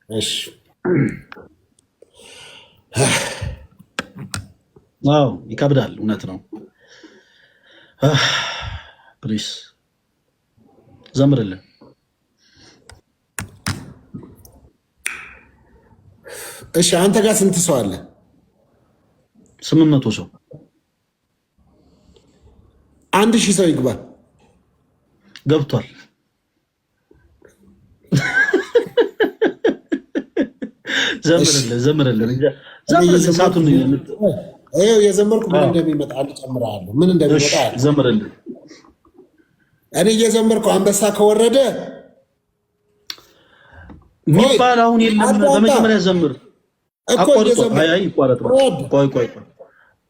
እሺ። አዎ ይከብዳል፣ እውነት ነው። Please ዘምርልን። እሺ አንተ ጋር ስንት ሰው አለ? 800 ሰው። 1000 ሰው ይግባ። ገብቷል። ዘምርልን፣ ዘምርልን፣ ዘምርልን። ሰዓቱን ይኸው የዘመርኩ ምን እንደሚመጣ እጨምርሃለሁ። ምን እንደሚመጣ ዘምርልን። እኔ እየዘመርኩ አንበሳ ከወረደ የሚባል አሁን የለም። በመጀመሪያ ዘምር እኮ ይቋረጥ። ቆይ ቆይ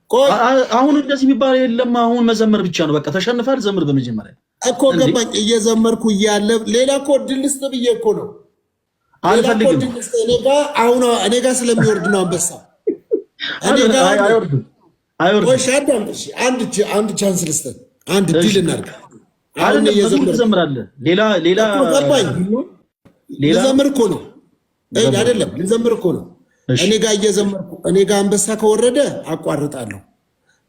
ቆይ፣ አሁን እንደዚህ የሚባል የለም። አሁን መዘመር ብቻ ነው። በቃ ተሸንፋል። ዘምር በመጀመሪያ እኮ ገባኝ። እየዘመርኩ እያለ ሌላ እኮ እድል ልስጥ ብዬ እኮ ነው። አልፈልግም። አሁን እኔ ጋር ስለሚወርድ ነው አንበሳ። አይወርድም፣ አይወርድም። አንድ chance ልስጥ፣ አንድ deal እናድርግ። አሁን ትዘምራለህ። ሌላ ሌላ ገባኝ። ልዘምር እኮ ነው አይደለም? ልዘምር እኮ ነው። እኔ ጋር እየዘመርኩ እኔ ጋር አንበሳ ከወረደ አቋርጣለሁ።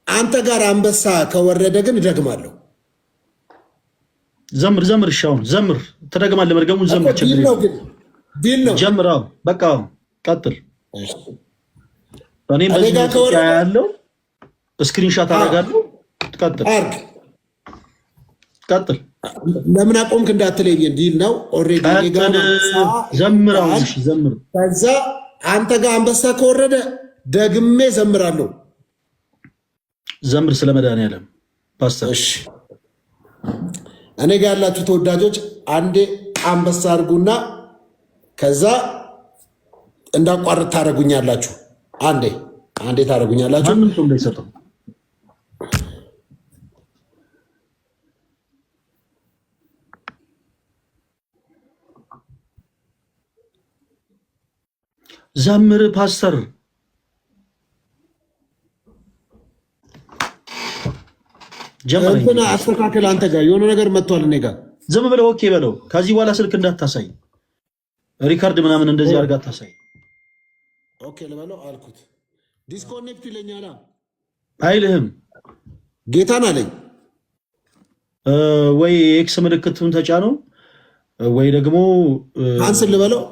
አንተ ጋር አንበሳ ከወረደ ግን እደግማለሁ። ዘምር ዘምር፣ እሺ አሁን ዘምር። ትደግማለህ። መድገሙን ዘምር። ችግር deal ነው። ጀምር። አዎ በቃ ቀጥል። እኔም በዚህ ያለው screenshot አደርጋለሁ። ቀጥል ቀጥል። ለምን አቆምክ እንዳትለኝ deal ነው። Already እኔ ጋር ዘምር። አሁን እሺ ዘምር። ከዛ አንተ ጋር አንበሳ ከወረደ ደግሜ ዘምራለሁ። ዘምር ስለ መድኃኒዓለም ፓስተር። እሺ እኔ ጋር ያላችሁ ተወዳጆች አንዴ አንበሳ አድርጉና ከዛ እንዳቋርጥ ታደርጉኛላችሁ። አንዴ አንዴ ታደርጉኛላችሁ። ማንም ሰው እንዳይሰጠው። ዘምር ፓስተር። እንትና አስተካከል። አንተ ጋር የሆነ ነገር መጥቷል። እኔ ጋር ዝም ብለው okay በለው። ከዚህ በኋላ ስልክ እንዳታሳይ፣ record ምናምን እንደዚህ አድርጋ አታሳይ። Okay ልበለው አልኩት። Disconnect ይለኛል። አይልህም። ጌታን አለኝ። ወይ X ምልክቱን ተጫነው ወይ ደግሞ Cancel ልበለው።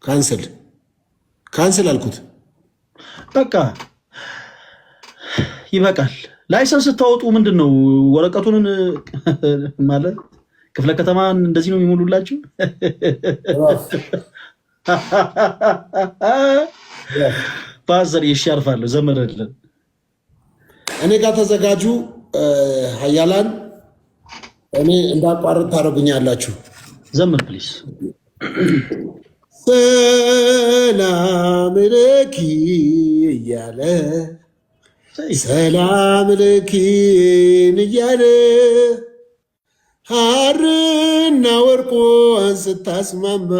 Cancel cancel አልኩት። በቃ ይበቃል። License ስታወጡ ምንድን ነው ወረቀቱን ማለት ክፍለ ከተማን እንደዚህ ነው የሚሞሉላችሁ? ፓስተር እሺ፣ አርፋለሁ። ዘመረልን። እኔ ጋር ተዘጋጁ ሀያላን። እኔ እንዳቋርጥ ታደርጉኛላችሁ። ዘምር please። ሰላም ለኪ እያለ ሰላም ለኪን እያለ ሐርና ወርቆን ስታስማማ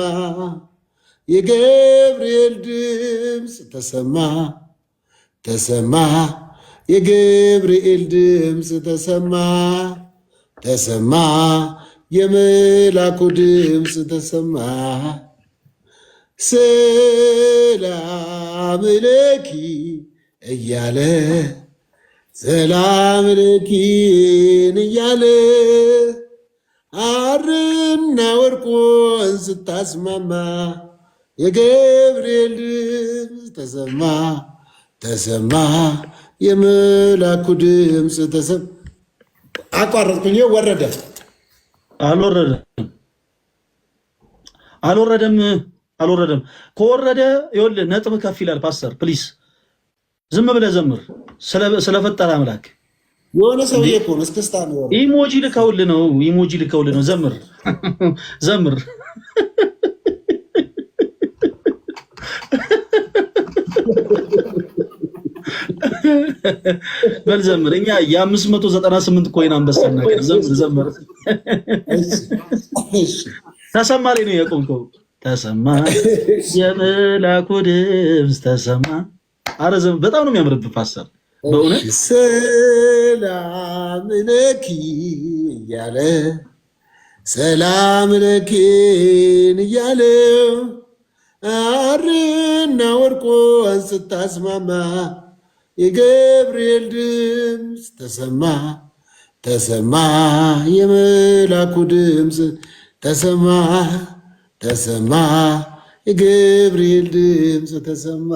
የገብርኤል ድምፅ ተሰማ ተሰማ የገብርኤል ድምፅ ተሰማ ተሰማ የመላኩ ድምፅ ተሰማ። ሰላም ለኪ እያለ ሰላም ለኪን እያለ ሐርና ወርቁን ስታስማማ የገብርኤል ድምፅ ተሰማ ተሰማ የመላኩ ድምፅ ተሰማ። አቋረጥኩኝ። ወረደ። አልወረደም፣ አልወረደም፣ አልወረደም። ከወረደ ይኸውልህ ነጥብ ከፍ ይላል። ፓስተር please ዝም ብለህ ዘምር ስለፈጠረ አምላክ። የሆነ ሰውዬ እኮ ነው እስክስታ ነው። Emoji ልከውልህ ነው። Emoji ልከውልህ ነው። ዘምር ዘምር። በል ዘምር። እኛ የ598 coin አንበሳ ነገር ዘምር ዘምር። ተሰማ ላይ ነው የቆምከው። ተሰማ የመላኩ ድምፅ ተሰማ። አረ ዘምር። በጣም ነው የሚያምርብህ ፓስተር በእውነት። ሰላም ለኪ እያለ ሰላም ለኪን እያለ ሐርና ወርቁን ስታስማማ የገብርኤል ድምፅ ተሰማ፣ ተሰማ የመላኩ ድምፅ ተሰማ፣ ተሰማ የገብርኤል ድምፅ ተሰማ።